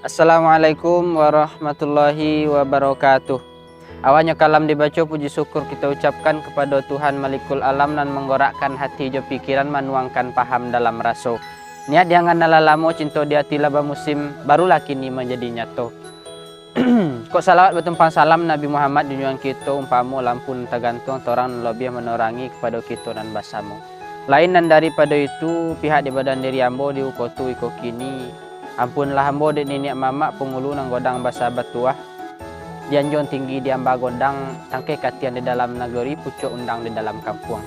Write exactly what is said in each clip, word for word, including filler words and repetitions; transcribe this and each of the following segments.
Assalamualaikum warahmatullahi wabarakatuh. Awalnyo kalam dibaco, puji syukur kito ucapkan kapado Tuhan Malikul Alam nan manggorakkan hati jo pikiran, manuangkan paham dalam raso. Niat di angan nan lah lamo, cinto di ati lah bamusim, barulah kini manjadi nyato. Kok salawat batumpang salam Nabi Muhammad junjuangan kito, umpamo lampu nan tagantuang, torang nan lobiah manorangi kapado kito nan basamo. Lain nan daripado itu, pihak di badan diri ambo di uko tu iko kini, ampunlah ambo dek niniak mamak pangulu nan godang basa batuah, di anjuang tinggi di amba gondang, tangkeh katiang di dalam nagori, pucuak undang di dalam kampuang.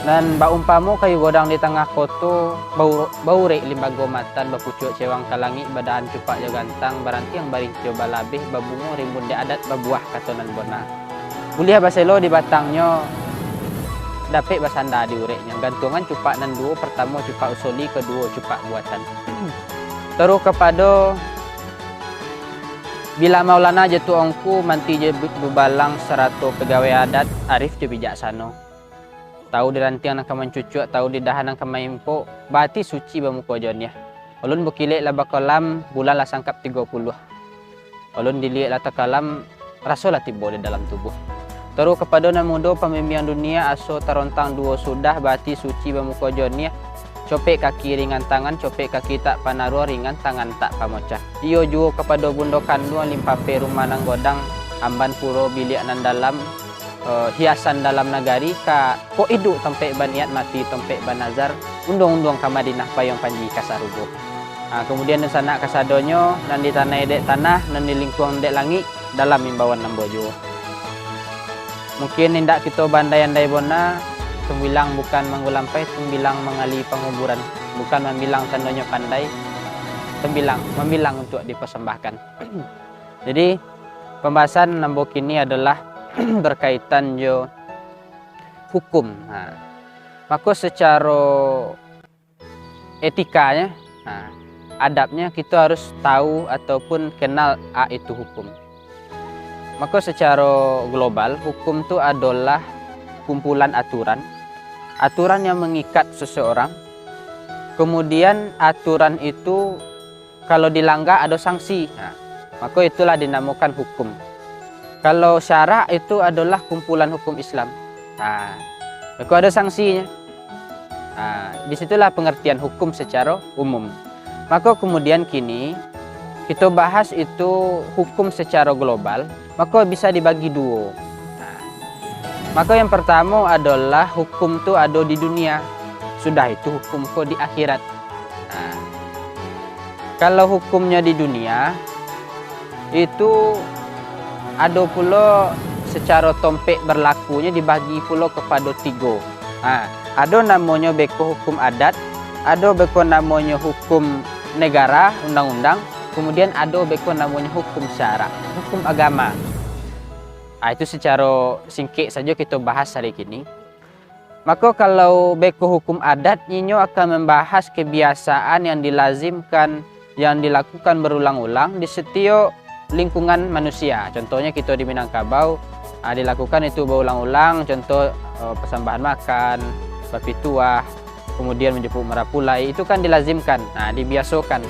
Nan baumpamo kayu godang di tangah koto, bau-, baurek limbago matan, bapucuak cewang ka langik, badahan cupak jo gantang, barantiang barinci jo balabeh, babungo rimbun di adat, babuah kato nan bona. Buliah baselo di batangnyo, dapek basanda di ureknyo. Gantuangan cupak nan duo, partamo cupak usoli, kaduo cupak buatan. Taruih kapado Bila Maulana Jatuah Ungku, manti jo bu-, bubalang, sarato pagawai adat, arif jo bijaksano. Tahu di rantiang nan ka mancucuak, tahu di dahan nan ka maimpok, baati suci bamuko joniah. Ulun bakilek lah bakalam, bulan lah sangkap tigo puluah. Ulun diliek lah takalam, raso lah tibo di dalam tubuah. Taruih kapado nan mudo, pambimbiang dunia, aso tarontang duo sudah, baati suci bamuko joniah. Copek kaki ringan tangan, copek kaki tak panaruah, ringan tangan tak pamocah. Iyo juo kapado bundo kanduang, limpape rumah nan godang, amban puro biliak nan dalam, eh, hiasan dalam nagari, ka, kok iduik tompek baniat, mati tompek banazar, unduang-unduang ka Madinah, payuang panji ka sarugo. Ha, kamudian dunsanak kasadonyo, nan di tanah dek tanah, nan di lingkuang dek langik, dalam imbauan ambo juo. Mungkin indak kito baandai-andai bona, tumbilang bukan manggulampai, tumbilang mangali panguburan. Bukan mambilang tandonyo pandai, tumbilang, mambilang untuak dipasambahkan. Jadi, pambahasan ambo kini adolah berkaitan jo hukum. Ha. Mako, sacaro etikanya, nah, adabnya, kito harus tahu ataupun kenal a itu hukum. Mako, sacaro global, hukum tu adolah kumpulan aturan, aturan yang mangikat seseorang. Kemudian, aturan itu kalau dilanggar, ado sanksi. Nah, mako, itulah dinamokan hukum. Kalau syarak itu adolah kumpulan hukum Islam. Nah, mako, ado sangsinyo. Nah, di situlah pangartian hukum sacaro umum. Mako, kamudian kini kito bahas itu hukum sacaro global, mako, bisa dibagi duo. Nah, mako, yang partamo adolah hukum tu ado di dunia, sudah itu hukum ko di akhirat. Nah, kalau hukumnyo di dunia, itu ado pulo sacaro tompek berlakunyo, dibagi pulo kapado tigo. Ha, ado namonyo beko hukum adat, ado beko namonyo hukum negara, undang-undang, kamudian ado beko namonyo hukum syarak, hukum agama. Ha, itu sacaro singkek sajo kito bahas hari kini. Mako, kalau beko hukum adat, inyo akan mambahas kebiasaan yang dilazimkan, yang dilakukan berulang-ulang di setiok lingkungan manusia. Contohnyo, kito di Minangkabau, ah, dilakukan itu baulang-ulang, contoh, eh, pasambahan makan, bapituah, kamudian manjapuik marapulai, itu kan dilazimkan, nah, dibiasokan.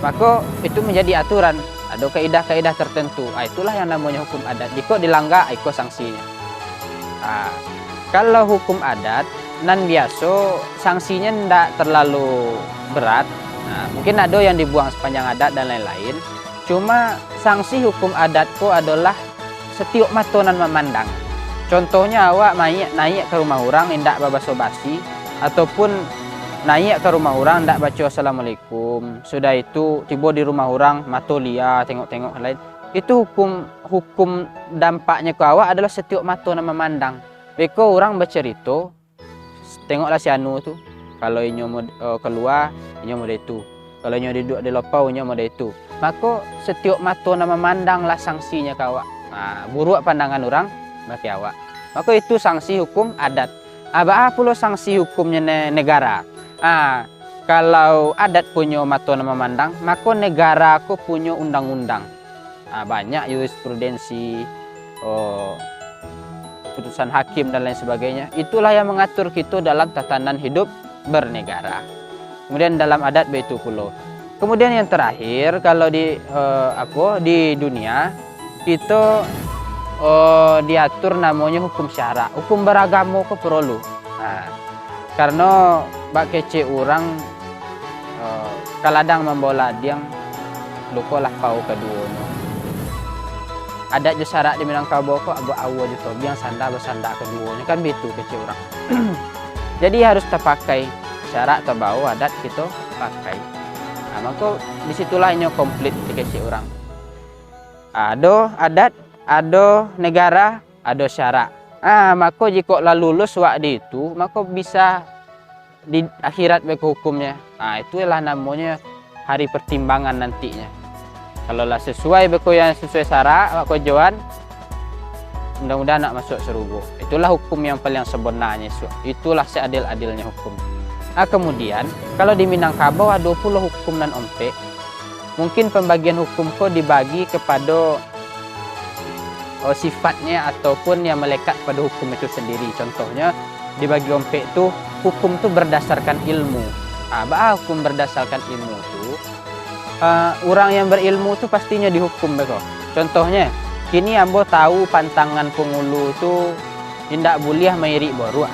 Mako, itu manjadi aturan, ado kaidah-kaidah tartantu. Ah, itulah yang namonyo hukum adat. Jikok dilanggar, iko sangsinyo. Ah, kalau hukum adat, nan biaso, sangsinyo ndak terlalu berat. Nah, mungkin ado yang dibuang sapanjang adat dan lain-lain. Cuma, sanksi hukum adat ko adolah satiok mato nan mamandang. Contohnyo, awak maiak, naiak ka rumah urang indak babaso basi, ataupun naiak ka rumah urang indak baco assalamualaikum. Sudah itu, tibo di rumah urang, mato lia, tengok-tengok lain. Itu hukum, hukum dampaknyo ka awak adolah satiok mato nan mamandang. Beko urang bacarito, "Tengoklah si anu tu, kalau inyo mod-, eh, kalua, inyo model itu. Kalau inyo duduak di lopau, inyo model itu." Mako, satiok mato nan mamandanglah sangsinyo ka awak. Nah, buruak pandangan urang bak awak. Mako, itu sanksi hukum adat. Ah, baa pulo sanksi hukumnyo ne-, negara? Ah, kalau adat punyo mato nan mamandang, mako negara ko punyo undang-undang. Ah, banyak jurisprudensi, oh, putusan hakim dan lain sebagainya. Itulah yang mangatur kito dalam tatanan hidup bernegara. Kemudian dalam adat baitu pulo. Kemudian yang terakhir, kalau di, eh, apo, di dunia, kito, eh, diatur namonyo hukum syarak. Hukum baragamo ko porlu. Nah, karano bak kecek urang, eh, ka ladang mambawo ladiang, luko lah pao kaduonyo. Adat jo syarak di Minangkabau ko, aguak awo jo tobiang, sanda basanda kaduonyo, kan bitu kecek urang. Jadi harus tapakai syarak, tabao adat kito pakai. Nah, mako di situlah inyo komplit di kecek urang. Ado adat, ado negara, ado syarak. Ah, mako jikok lah lulus wak di itu, mako bisa di akhirat beko hukumnyo. Ah, itulah namonyo hari pertimbangan nantinya. Kalau lah sesuai beko yang sesuai syarak, wak kojoan, mudah-mudahan nak masuk sarugo. Itulah hukum yang paling sebenarnya, su-, itulah seadil-adilnya hukum. Ah, kemudian, kalau di Minangkabau ado pulo hukum nan ompek, mungkin pambagian hukum ko dibagi kapado, oh, sifatnya ataupun yang melekat pada hukum itu sendiri. Contohnya, dibagi ompek tu, hukum tu berdasarkan ilmu. Ah, baa hukum berdasarkan ilmu tu? Ah, urang yang berilmu tu pastinyo dihukum beko. Contohnya, kini ambo tahu pantangan pangulu tu indak buliah mairik boruak.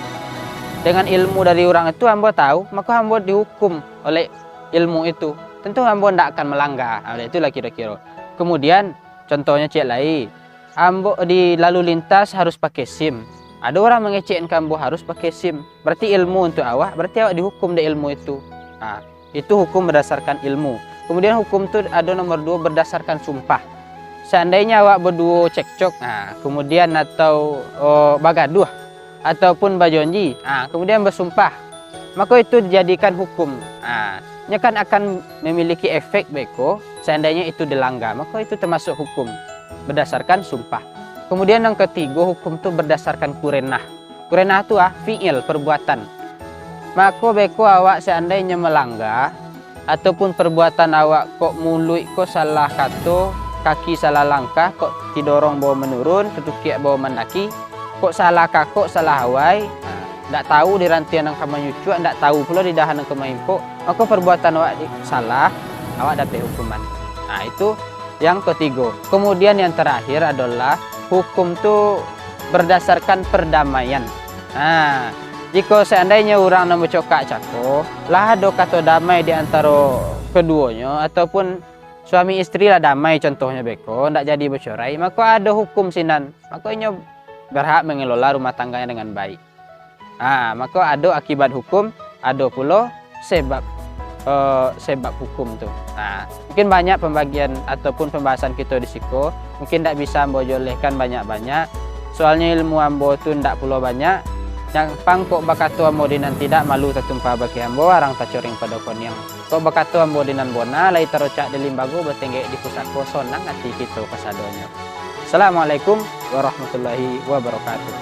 Dengan ilmu dari urang itu ambo tahu, mako ambo dihukum oleh ilmu itu. Tentu ambo ndak akan malangga. Ah, itulah kiro-kiro. Kemudian, contohnya ciek lai, ambo di lalu lintas harus pakai SIM. Ado urang mangecek ka ambo harus pakai SIM. Berarti ilmu untuk awak, berarti awak dihukum dek ilmu itu. Ah, itu hukum berdasarkan ilmu. Kemudian hukum tu ado nomor duo, berdasarkan sumpah. Seandainya awak baduo cekcok, ah, kemudian atau, oh, bagaduah, ataupun bajonji, ah, kemudian basumpah, mako itu dijadikan hukum. Ah, nyo kan akan memiliki efek beko, seandainya itu dilanggar, mako itu termasuk hukum berdasarkan sumpah. Kemudian yang ketigo, hukum tu berdasarkan kurenah. Kurenah tu, ah, fi'il, perbuatan. Mako beko awak seandainya malanggar, ataupun perbuatan awak, kok muluik ko salah kato, kaki salah langkah, kok tidorong bawa manurun, tatukiak bawa mandaki, kok salah kakok, salah awai, ndak tahu di rantian nan ka manyucuak, ndak tahu pulo di dahan nan ka maimpok, mako perbuatan awak di, salah, awak dapek hukuman. Nah, itu yang ketigo. Kemudian yang terakhir adalah hukum tu berdasarkan perdamaian. Nah, jiko seandainya urang nan bacokak cako, lah ado kato damai di antaro keduonyo, ataupun suami istri lah damai, contohnyo beko, ndak jadi bacorai, mako ado hukum sinan, mako inyo berhak mangelola rumah tangganya dengan baik. Ha, mako ado akibat hukum, ado pulo sebab, eh, sebab hukum tu. Ha, mungkin banyak pambagian ataupun pambahasan kito di siko, mungkin ndak bisa ambo jolehkan banyak-banyak, soalnyo ilmu ambo tu ndak pulo banyak. Nyampang kok bakato ambo di nan tidak, malu tatumpah bakeh ambo, arang tacoreng pado koniang. Kok bakato ambo di nan bona, lai tarocak di limbago, batenggek di pusako, sonang ati kito kasadonyo. Assalamualaikum warahmatullahi wabarakatuh.